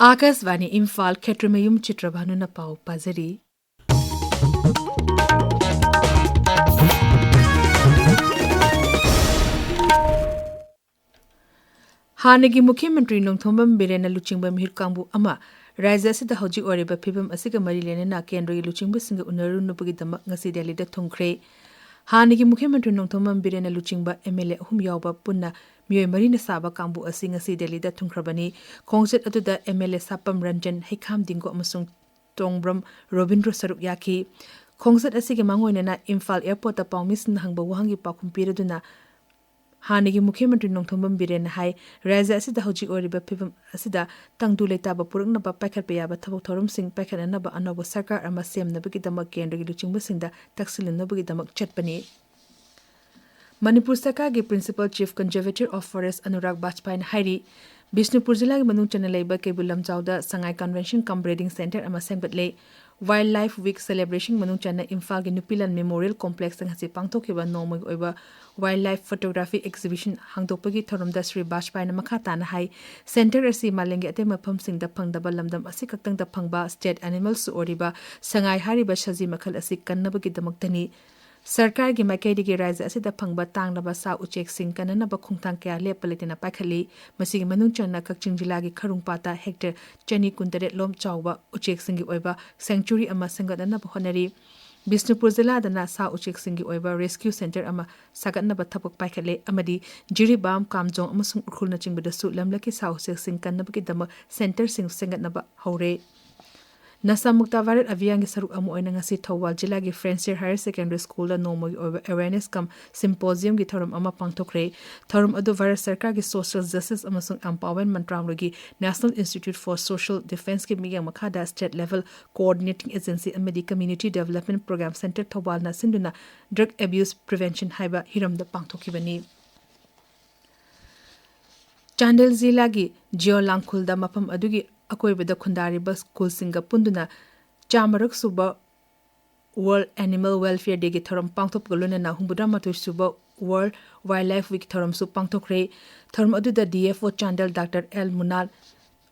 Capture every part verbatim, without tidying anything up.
ꯑꯥꯀꯥꯁꯕꯥꯅꯤ ꯏꯝꯐꯥꯜ, ꯈꯦꯇ꯭ꯔꯤꯃꯌꯨꯝ ꯆꯤꯇ꯭ꯔꯚꯥꯅꯨꯅ ꯄꯥꯎ ꯄꯥꯖꯔꯤ꯫ ꯍꯥꯟꯅꯒꯤ ꯃꯨꯈ꯭ꯌ ꯃꯟꯇ꯭ꯔꯤ ꯅꯣꯡꯊꯣꯝꯕꯝ ꯕꯤꯔꯦꯟꯅ ꯂꯨꯆꯤꯡꯕ ꯃꯤꯍꯨꯠ ꯀꯥꯡꯕꯨ ꯑꯃ ꯔꯥꯖ꯭ꯌ ꯑꯁꯤꯗ ꯍꯧꯖꯤꯛ ꯑꯣꯏꯔꯤꯕ ꯐꯤꯕꯝ ꯑꯁꯤꯒ ꯃꯔꯤ ꯂꯩꯅꯅ ꯀꯦꯟꯗ꯭ꯔꯒꯤ ꯂꯨꯆꯤꯡꯕꯁꯤꯡꯒ ꯎꯅꯔꯨꯅꯕꯒꯤꯗꯃꯛ ꯉꯁꯤ ꯗꯦꯜꯂꯤꯗ ꯊꯨꯡꯈ꯭ꯔꯦ꯫ ꯍꯥꯟꯅꯒꯤ ꯃꯨꯈ꯭ꯌ ꯃꯟꯇ꯭ꯔꯤ ꯅꯣꯡꯊꯣꯝꯕꯝ ꯕꯤꯔꯦꯟꯅ ꯂꯨꯆꯤꯡꯕ ꯑꯦꯝ ꯑꯦꯜ ꯑꯦ ꯑꯍꯨꯝ ꯌꯥꯎꯕ ꯄꯨꯟꯅ ꯃꯤꯑꯣꯏ ꯃꯔꯤꯅ ꯁꯥꯕ ꯀꯥꯡꯕꯨ ꯑꯁꯤ ꯉꯁꯤ ꯗꯦꯜꯂꯤꯗ ꯊꯨꯡꯈ꯭ꯔꯕꯅꯤ꯫ ꯈꯣꯡꯆꯠ ꯑꯗꯨꯗ ꯑꯦꯝ ꯑꯦꯜ ꯑꯦ ꯁꯥꯄꯝ ꯔꯟꯖꯟ, ꯍꯩꯈꯥꯝ ꯗꯤꯡꯒꯣ ꯑꯃꯁꯨꯡ ꯇꯣꯡꯕ꯭ꯔꯝ ꯔꯣꯕꯤꯟꯗ꯭ꯔꯣ ꯁꯔꯨꯛ ꯌꯥꯈꯤ꯫ ꯈꯣꯡꯆꯠ ꯑꯁꯤꯒꯤ ꯃꯥꯡꯑꯣꯏꯅꯅ ꯏꯝꯐꯥꯜ ꯑꯦꯌꯔꯄꯣꯔꯠꯇ ꯄꯥꯎꯃꯤꯁꯤꯡꯅ ꯍꯪꯕ ꯋꯥꯍꯪꯒꯤ ꯄꯥꯎꯈꯨꯝ ꯄꯤꯔꯗꯨꯅ ꯍꯥꯟꯅꯒꯤ ꯃꯨꯈ꯭ꯌ ꯃꯟꯇ꯭ꯔꯤ ꯅꯣꯡꯊꯣꯝꯕꯝ ꯕꯤꯔꯦꯟꯅ ꯍꯥꯏ, ꯔꯥꯖ꯭ꯌ ꯑꯁꯤꯗ ꯍꯧꯖꯤꯛ ꯑꯣꯏꯔꯤꯕ ꯐꯤꯕꯝ ꯑꯁꯤꯗ ꯇꯪꯗꯨ ꯂꯩꯇꯥꯕ ꯄꯨꯔꯛꯅꯕ ꯄꯥꯏꯈꯠꯄ ꯌꯥꯕ ꯊꯕꯛ ꯊꯧꯔꯝꯁꯤꯡ ꯄꯥꯏꯈꯠꯅꯅꯕ ꯑꯅꯧꯕ ꯁꯔꯀꯥꯔ ꯑꯃ ꯁꯦꯝꯅꯕꯒꯤꯗꯃꯛ ꯀꯦꯟꯗ꯭ꯔꯒꯤ ꯂꯨꯆꯤꯡꯕꯁꯤꯡꯗ ꯇꯛꯁꯤꯜꯂꯨꯅꯕꯒꯤꯗꯃꯛ ꯆꯠꯄꯅꯤ꯫ ꯃꯅꯤꯄꯨꯔ ꯁꯔꯀꯥꯔꯒꯤ Principal Chief Conservator of Forest Anurag ꯕꯥꯖꯄꯥꯏꯅ ꯍꯥꯏꯔꯤ, ꯕꯤꯁꯅꯨꯄꯨꯔ ꯖꯤꯂꯥꯒꯤ ꯃꯅꯨꯡ ꯆꯟꯅ ꯂꯩꯕ ꯀꯩꯕꯨꯜ ꯂꯝꯖꯥꯎꯗ ꯁꯉꯥꯏ Convention cum Breeding Centre ꯑꯃ ꯁꯦꯝꯒꯠꯂꯦ꯫ Wildlife Week celebration ꯃꯅꯨꯡ ꯆꯟꯅ ꯏꯝꯐꯥꯜꯒꯤ ꯅꯨꯄꯤꯂꯥꯟ Memorial Complex ꯇ ꯉꯁꯤ ꯄꯥꯡꯊꯣꯛꯈꯤꯕ ꯅꯣꯡꯃꯒꯤ ꯑꯣꯏꯕ Wildlife Photography Exhibition ꯍꯥꯡꯗꯣꯛꯄꯒꯤ ꯊꯧꯔꯝꯗ ꯁ꯭ꯔꯤ ꯕꯥꯖꯄꯥꯏꯅ ꯃꯈꯥ ꯇꯥꯅ ꯍꯥꯏ, Centre ꯑꯁꯤ ꯃꯥꯂꯦꯝꯒꯤ ꯑꯇꯩ ꯃꯐꯝꯁꯤꯡꯗ ꯐꯪꯗꯕ ꯂꯝꯗꯝ ꯑꯁꯤꯈꯛꯇꯪꯗ ꯐꯪꯕ state animals ꯁꯨ ꯑꯣꯏꯔꯤꯕ ꯁꯉꯥꯏ ꯍꯥꯏꯔꯤꯕ ꯁꯖꯤ ꯃꯈꯜ ꯑꯁꯤ ꯀꯟꯅꯕꯒꯤꯗꯃꯛꯇꯅꯤ꯫ ꯁꯔꯀꯥꯔꯒꯤ ꯃꯥꯏꯀꯩꯗꯒꯤ ꯔꯥꯖ꯭ꯌ ꯑꯁꯤꯗ ꯐꯪꯕ ꯇꯥꯡꯂꯕ ꯁꯥ ꯎꯆꯦꯛꯁꯤꯡ ꯀꯟꯅꯅꯕ ꯈꯣꯡꯊꯥꯡ ꯀꯌꯥ ꯂꯦꯞꯄ ꯂꯩꯇꯅ ꯄꯥꯏꯈꯠꯂꯤ꯫ ꯃꯁꯤꯒꯤ ꯃꯅꯨꯡ ꯆꯟꯅ ꯀꯛꯆꯤꯡ ꯖꯤꯂꯥꯒꯤ ꯈꯔꯨꯡꯄꯥꯠꯇ hectare ꯆꯅꯤ ꯀꯨꯟꯇꯔꯦꯠ ꯂꯣꯝ ꯆꯥꯎꯕ ꯎꯆꯦꯛꯁꯤꯡꯒꯤ ꯑꯣꯏꯕ sanctuary ꯑꯃ ꯁꯦꯝꯒꯠꯅꯅꯕ ꯍꯣꯠꯅꯔꯤ꯫ ꯕꯤꯁꯅꯨꯄꯨꯔ ꯖꯤꯂꯥꯗꯅ ꯁꯥ ꯎꯆꯦꯛꯁꯤꯡꯒꯤ ꯑꯣꯏꯕ rescue centre ꯑꯃ ꯁꯥꯒꯠꯅꯕ ꯊꯕꯛ ꯄꯥꯏꯈꯠꯂꯦ ꯑꯃꯗꯤ ꯖꯤꯔꯤꯕꯥꯝ, ꯀꯥꯝꯖꯣꯡ ꯑꯃꯁꯨꯡ ꯎꯈ꯭ꯔꯨꯜꯅꯆꯤꯡꯕꯗꯁꯨ ꯂꯝꯂꯛꯀꯤ ꯁꯥ ꯎꯆꯦꯛꯁꯤꯡ ꯀꯟꯅꯕꯒꯤꯗꯃꯛ centre ꯁꯤꯡ ꯁꯦꯝꯒꯠꯅꯕ ꯍꯧꯔꯦ꯫ ꯅꯁꯥ ꯃꯨꯛꯇ ꯚꯥꯔꯠ ꯑꯚꯤꯌꯥꯟꯒꯤ ꯁꯔꯨꯛ ꯑꯃ ꯑꯣꯏꯅ ꯉꯁꯤ ꯊꯧꯕꯥꯜ ꯖꯤꯂꯥꯒꯤ French Hill Higher Secondary School ꯗ ꯅꯣꯡꯃꯒꯤ ꯑꯣꯏꯕ awareness cum symposium ꯒꯤ ꯊꯧꯔꯝ ꯑꯃ ꯄꯥꯡꯊꯣꯛꯈ꯭ꯔꯦ꯫ ꯊꯧꯔꯝ ꯑꯗꯨ ꯚꯥꯔꯠ ꯁꯔꯀꯥꯔꯒꯤ Social Justice ꯑꯃꯁꯨꯡ Empowerment ꯃꯟꯇ꯭ꯔꯥꯂꯣꯏꯒꯤ National Institute for Social Defence ꯀꯤ ꯃꯤꯠꯌꯦꯡ ꯃꯈꯥꯗ State Level Coordinating Agency ꯑꯃꯗꯤ Community Development Programme Centre ꯊꯧꯕꯥꯜꯅ ꯁꯤꯟꯗꯨꯅ Drug Abuse Prevention ꯍꯥꯏꯕ ꯍꯤꯔꯝꯗ ꯄꯥꯡꯊꯣꯛꯈꯤꯕꯅꯤ꯫ ꯆꯥꯟꯗꯦꯜ ꯖꯤꯂꯥꯒꯤ ꯖꯤꯌꯣ ꯂꯥꯡꯈꯨꯜꯗ ꯃꯐꯝ ꯑꯗꯨꯒꯤ ꯑꯀꯣꯏꯕꯗ ꯈꯨꯟꯗꯥꯔꯤꯕ ꯁ꯭ꯀꯨꯜꯁꯤꯡꯒ ꯄꯨꯟꯗꯨꯅ ꯆꯥꯝꯃꯔꯛ ꯁꯨꯕ World Animal Welfare Day ꯒꯤ ꯊꯧꯔꯝ ꯄꯥꯡꯊꯣꯛꯄꯒ ꯂꯣꯏꯅꯅ ꯍꯨꯝꯐꯨꯇꯔꯥꯃꯥꯊꯣꯏ ꯁꯨꯕ World Wildlife Week ꯊꯧꯔꯝꯁꯨ ꯄꯥꯡꯊꯣꯛꯈ꯭ꯔꯦ꯫ ꯊꯧꯔꯝ ꯑꯗꯨꯗ D F O Chandel doctor L Munal,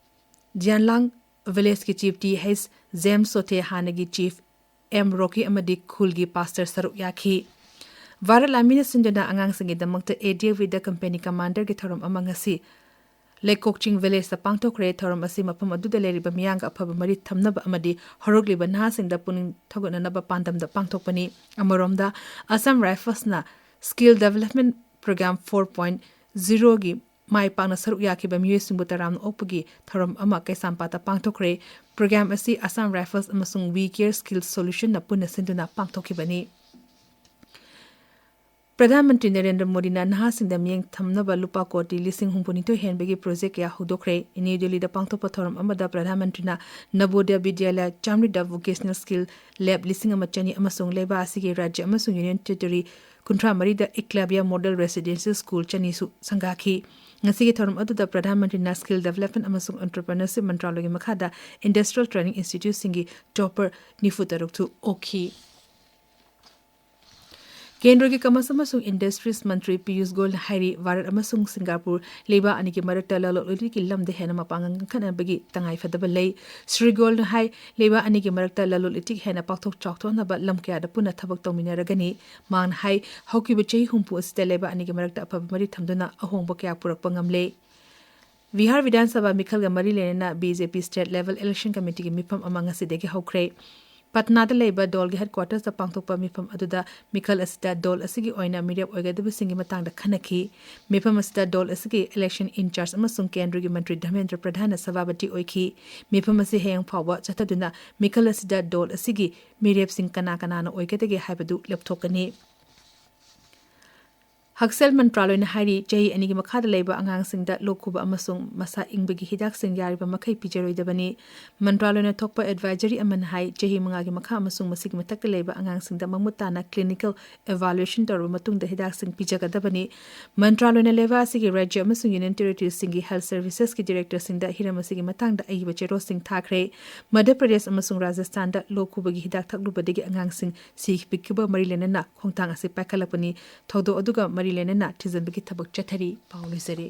Jiyanlang ꯚꯤꯂꯦꯖꯀꯤ ꯆꯤꯐ ꯇꯤ ꯍꯩꯆ ꯖꯦꯝꯁ ꯁꯣꯊꯦ, ꯍꯥꯟꯅꯒꯤ ꯆꯤꯐ ꯑꯦꯝ ꯔꯣꯀꯤ ꯑꯃꯗꯤ ꯈꯨꯜꯒꯤ ꯄꯥꯁꯇꯔ ꯁꯔꯨꯛ ꯌꯥꯈꯤ꯫ ꯚꯥꯔꯠ ꯂꯥꯟꯃꯤꯅ ꯁꯤꯟꯗꯨꯅ ꯑꯉꯥꯡꯁꯤꯡꯒꯤꯗꯃꯛꯇ ꯑꯦ ꯗꯤ ꯑꯦ ꯚꯤꯗ ꯀꯝꯄꯦꯅꯤ ꯀꯃꯥꯟꯗꯔꯒꯤ ꯊꯧꯔꯝ ꯑꯃ ꯉꯁꯤ ꯂꯩꯀꯣꯛꯆꯤꯡ ꯚꯤꯂꯦꯖꯇ ꯄꯥꯡꯊꯣꯛꯈ꯭ꯔꯦ꯫ ꯊꯧꯔꯝ ꯑꯁꯤ ꯃꯐꯝ ꯑꯗꯨꯗ ꯂꯩꯔꯤꯕ ꯃꯤꯌꯥꯝꯒ ꯑꯐꯕ ꯃꯔꯤ ꯊꯝꯅꯕ ꯑꯃꯗꯤ ꯍꯧꯔꯛꯂꯤꯕ ꯅꯍꯥꯁꯤꯡꯗ ꯄꯨꯛꯅꯤꯡ ꯊꯧꯒꯠꯅꯅꯕ ꯄꯥꯟꯗꯝꯗ ꯄꯥꯡꯊꯣꯛꯄꯅꯤ꯫ ꯑꯃꯔꯣꯝꯗ, ꯑꯁꯥꯝ ꯔꯥꯏꯐꯜꯁꯅ skill development program four point ꯖꯤꯔꯣꯒꯤ ꯃꯥꯏ ꯄꯥꯛꯅ ꯁꯔꯨꯛ ꯌꯥꯈꯤꯕ ꯃꯤꯑꯣꯏꯁꯤꯡꯕꯨ ꯇꯔꯥꯝꯅ ꯑꯣꯛꯄꯒꯤ ꯊꯧꯔꯝ ꯑꯃ ꯀꯩꯁꯥꯝꯄꯥꯠꯇ ꯄꯥꯡꯊꯣꯛꯈ꯭ꯔꯦ꯫ ꯄ꯭ꯔꯣꯒ꯭ꯔꯥꯝ ꯑꯁꯤ ꯑꯁꯥꯝ ꯔꯥꯏꯐꯜꯁ ꯑꯃꯁꯨꯡ ꯋꯤ ꯀꯦꯌꯔ ꯁ꯭ꯀꯤꯜ ꯁꯣꯂꯨꯁꯟꯅ ꯄꯨꯟꯅ ꯁꯤꯟꯗꯨꯅ ꯄꯥꯡꯊꯣꯛꯈꯤꯕꯅꯤ꯫ ꯄ꯭ꯔꯙꯥꯟ ꯃꯟꯇ꯭ꯔꯤ ꯅꯔꯦꯟꯗ꯭ꯔ ꯃꯣꯗꯤꯅ ꯅꯍꯥꯁꯤꯡꯗ ꯃꯤꯠꯌꯦꯡ ꯊꯝꯅꯕ ꯂꯨꯄꯥ ꯀꯣꯇꯤ ꯂꯤꯁꯤꯡ ꯍꯨꯝꯐꯨ ꯅꯤꯊꯣꯏ ꯍꯦꯟꯕꯒꯤ ꯄ꯭ꯔꯣꯖꯦꯛ ꯀꯌꯥ ꯍꯧꯗꯣꯛꯈ꯭ꯔꯦ꯫ ꯅ꯭ꯌꯨ ꯗꯤꯜꯂꯤꯗ ꯄꯥꯡꯊꯣꯛꯄ ꯊꯧꯔꯝ ꯑꯃꯗ ꯄ꯭ꯔꯙꯥꯟ ꯃꯟꯇ꯭ꯔꯤꯅ ꯅꯕꯣꯗꯤꯌꯥ ꯕꯤꯗ꯭ꯌꯥꯂꯌ ꯆꯥꯝꯃꯔꯤꯗ ꯚꯣꯀꯦꯁꯅꯦꯜ ꯁ꯭ꯀꯤꯜ ꯂꯦꯕ ꯂꯤꯁꯤꯡ ꯑꯃ ꯆꯅꯤ ꯑꯃꯁꯨꯡ ꯂꯩꯕꯥꯛ ꯑꯁꯤꯒꯤ ꯔꯥꯖ꯭ꯌ ꯑꯃꯁꯨꯡ ꯌꯨꯅꯤꯌꯟ ꯇꯦꯔꯤꯇꯣꯔꯤ ꯀꯨꯟꯊ꯭ꯔꯥ ꯃꯔꯤꯗ ꯑꯦꯀꯂꯕ꯭ꯌ ꯃꯣꯗꯦꯜ ꯔꯦꯁꯤꯗꯦꯟꯁꯤꯌꯦꯜ ꯁ꯭ꯀꯨꯜ ꯆꯅꯤꯁꯨ ꯁꯪꯒꯥꯈꯤ꯫ ꯉꯁꯤꯒꯤ ꯊꯧꯔꯝ ꯑꯗꯨꯗ ꯄ꯭ꯔꯙꯥꯟ ꯃꯟꯇ꯭ꯔꯤꯅ ꯁ꯭ꯀꯤꯜ ꯗꯦꯕꯂꯞꯃꯦꯟ ꯑꯃꯁꯨꯡ ꯑꯦꯟꯇꯔꯄ꯭ꯔꯤꯅꯔꯁꯤꯞ ꯃꯟꯇ꯭ꯔꯥꯂꯣꯏꯒꯤ ꯃꯈꯥꯗ ꯏꯟꯗꯁꯇ꯭ꯔꯤꯌꯦꯜ ꯇ꯭ꯔꯦꯅꯤꯡ ꯏꯟꯁꯇꯤꯇ꯭ꯌꯨꯠꯁꯤꯡꯒꯤ ꯇꯣꯄꯔ ꯅꯤꯐꯨ ꯇꯔꯨꯛꯁꯨ ꯑꯣꯛꯈꯤ꯫ ꯀꯦꯟꯗ꯭ꯔꯒꯤ ꯀꯃꯔꯁ ꯑꯃꯁꯨꯡ ꯏꯟꯗꯁꯇ꯭ꯔꯤꯁ ꯃꯟꯇ꯭ꯔꯤ ꯄꯤꯌꯨꯁ ꯒꯣꯌꯜꯅ ꯍꯥꯏꯔꯤ, ꯚꯥꯔꯠ ꯑꯃꯁꯨꯡ ꯁꯤꯡꯒꯥꯄꯨꯔ ꯂꯩꯕꯥꯛ ꯑꯅꯤꯒꯤ ꯃꯔꯛꯇ ꯂꯂꯣꯟ ꯏꯇꯤꯛꯀꯤ ꯂꯝꯗ ꯍꯦꯟꯅ ꯃꯄꯥꯡꯒꯜ ꯀꯟꯈꯠꯅꯕꯒꯤ ꯇꯉꯥꯏꯐꯗꯕ ꯂꯩ꯫ ꯁ꯭ꯔꯤ ꯒꯣꯌꯜꯅ ꯍꯥꯏ, ꯂꯩꯕꯥꯛ ꯑꯅꯤꯒꯤ ꯃꯔꯛꯇ ꯂꯂꯣꯟ ꯏꯇꯤꯛ ꯍꯦꯟꯅ ꯄꯥꯛꯊꯣꯛ ꯆꯥꯎꯊꯣꯛꯅꯕ ꯂꯝ ꯀꯌꯥꯗ ꯄꯨꯟꯅ ꯊꯕꯛ ꯇꯧꯃꯤꯟꯅꯔꯒꯅꯤ꯫ ꯃꯍꯥꯛꯅ ꯍꯥꯏ, ꯍꯧꯈꯤꯕ ꯆꯍꯤ ꯍꯨꯝꯐꯨ ꯑꯁꯤꯗ ꯂꯩꯕꯥꯛ ꯑꯅꯤꯒꯤ ꯃꯔꯛꯇ ꯑꯐꯕ ꯃꯔꯤ ꯊꯝꯗꯨꯅ ꯑꯍꯣꯡꯕ ꯀꯌꯥ ꯄꯨꯔꯛꯄ ꯉꯝꯂꯦ꯫ ꯕꯤꯍꯥꯔ ꯕꯤꯙꯥꯟ ꯁꯚꯥ ꯃꯤꯈꯜꯒ ꯃꯔꯤ ꯂꯩꯅꯅ ꯕꯤ ꯖꯦ ꯄꯤ ꯁ꯭ꯇꯦꯠ ꯂꯦꯚꯦꯜ ꯏꯂꯦꯛꯁꯟ ꯀꯃꯤꯇꯤꯒꯤ ꯃꯤꯐꯝ ꯑꯃ ꯉꯁꯤꯗꯒꯤ ꯍꯧꯈ꯭ꯔꯦ꯫ ꯄꯠꯅꯥꯗ ꯂꯩꯕ ꯗꯣꯜꯒꯤ ꯍꯦꯗꯀ꯭ꯋꯥꯇꯔꯁꯇ ꯄꯥꯡꯊꯣꯛꯄ ꯃꯤꯐꯝ ꯑꯗꯨꯗ ꯃꯤꯈꯜ ꯑꯁꯤꯗ ꯗꯣꯜ ꯑꯁꯤꯒꯤ ꯑꯣꯏꯅ ꯃꯤꯔꯦꯞ ꯑꯣꯏꯒꯗꯕꯁꯤꯡꯒꯤ ꯃꯇꯥꯡꯗ ꯈꯟꯅꯈꯤ꯫ ꯃꯤꯐꯝ ꯑꯁꯤꯗ ꯗꯣꯜ ꯑꯁꯤꯒꯤ ꯏꯂꯦꯛꯁꯟ ꯏꯟꯆꯥꯔꯖ ꯑꯃꯁꯨꯡ ꯀꯦꯟꯗ꯭ꯔꯒꯤ ꯃꯟꯇ꯭ꯔꯤ ꯙꯔꯃꯦꯟꯗ꯭ꯔ ꯄ꯭ꯔꯙꯥꯟꯅ ꯁꯚꯥꯄꯇꯤ ꯑꯣꯏꯈꯤ꯫ ꯃꯤꯐꯝ ꯑꯁꯤ ꯍꯌꯦꯡ ꯐꯥꯎꯕ ꯆꯠꯊꯗꯨꯅ ꯃꯤꯈꯜ ꯑꯁꯤꯗ ꯗꯣꯜ ꯑꯁꯤꯒꯤ ꯃꯤꯔꯦꯞꯁꯤꯡ ꯀꯅꯥ ꯀꯅꯥꯅ ꯑꯣꯏꯒꯗꯒꯦ ꯍꯥꯏꯕꯗꯨ ꯂꯦꯞꯊꯣꯛꯀꯅꯤ꯫ ꯍꯛꯁꯦꯜ ꯃꯟꯇ꯭ꯔꯥꯂꯣꯏꯅ ꯍꯥꯏꯔꯤ, ꯆꯍꯤ ꯑꯅꯤꯒꯤ ꯃꯈꯥꯗ ꯂꯩꯕ ꯑꯉꯥꯡꯁꯤꯡꯗ ꯂꯣꯛ ꯈꯨꯕ ꯑꯃꯁꯨꯡ ꯃꯁꯥ ꯏꯪꯕꯒꯤ ꯍꯤꯗꯥꯛꯁꯤꯡ ꯌꯥꯔꯤꯕ ꯃꯈꯩ ꯄꯤꯖꯔꯣꯏꯗꯕꯅꯤ꯫ ꯃꯟꯇ꯭ꯔꯥꯂꯣꯏꯅ ꯊꯣꯛꯄ ꯑꯦꯗꯚꯥꯏꯖꯔꯤ ꯑꯃꯅ ꯍꯥꯏ, ꯆꯍꯤ ꯃꯉꯥꯒꯤ ꯃꯈꯥ ꯑꯃꯁꯨꯡ ꯃꯁꯤꯒꯤ ꯃꯊꯛꯇ ꯂꯩꯕ ꯑꯉꯥꯡꯁꯤꯡꯗ ꯃꯃꯨꯠ ꯇꯥꯅ ꯀ꯭ꯂꯤꯅꯤꯀꯦꯜ ꯏꯚꯥꯂꯨꯑꯦꯁꯟ ꯇꯧꯔꯕ ꯃꯇꯨꯡꯗ ꯍꯤꯗꯥꯛꯁꯤꯡ ꯄꯤꯖꯒꯗꯕꯅꯤ꯫ ꯃꯟꯇ꯭ꯔꯥꯂꯣꯏꯅ ꯂꯩꯕꯥꯛ ꯑꯁꯤꯒꯤ ꯔꯥꯖ꯭ꯌ ꯑꯃꯁꯨꯡ ꯌꯨꯅꯤꯌꯟ ꯇꯦꯔꯤꯇꯣꯔꯤꯁꯤꯡꯒꯤ ꯍꯦꯜꯊ ꯁꯔꯚꯤꯁꯦꯁꯀꯤ ꯗꯤꯔꯦꯛꯇꯔꯁꯤꯡꯗ ꯍꯤꯔꯝ ꯑꯁꯤꯒꯤ ꯃꯇꯥꯡꯗ ꯑꯏꯕ ꯆꯦꯔꯣꯜꯁꯤꯡ ꯊꯥꯈ꯭ꯔꯦ꯫ ꯃꯙ꯭ꯌ ꯄ꯭ꯔꯗꯦꯁ ꯑꯃꯁꯨꯡ ꯔꯥꯖꯁꯊꯥꯟꯗ ꯂꯣꯛ ꯈꯨꯕꯒꯤ ꯍꯤꯗꯥꯛ ꯊꯛꯂꯨꯕꯗꯒꯤ ꯑꯉꯥꯡꯁꯤꯡ ꯁꯤꯈꯤꯕꯒ ꯃꯔꯤ ꯂꯩꯅꯅ ꯈꯣꯡꯊꯥꯡ ꯑꯁꯤ ꯄꯥꯏꯈꯠꯂꯛꯄꯅꯤ꯫ ꯊꯧꯗꯣꯛ ꯑꯗꯨꯒ ꯃꯔꯤ ꯂꯩꯅꯅ ꯊꯤꯖꯤꯟꯕꯒꯤ ꯊꯕꯛ ꯆꯠꯊꯔꯤ꯫ ꯄꯥꯎ ꯂꯣꯏꯖꯔꯦ꯫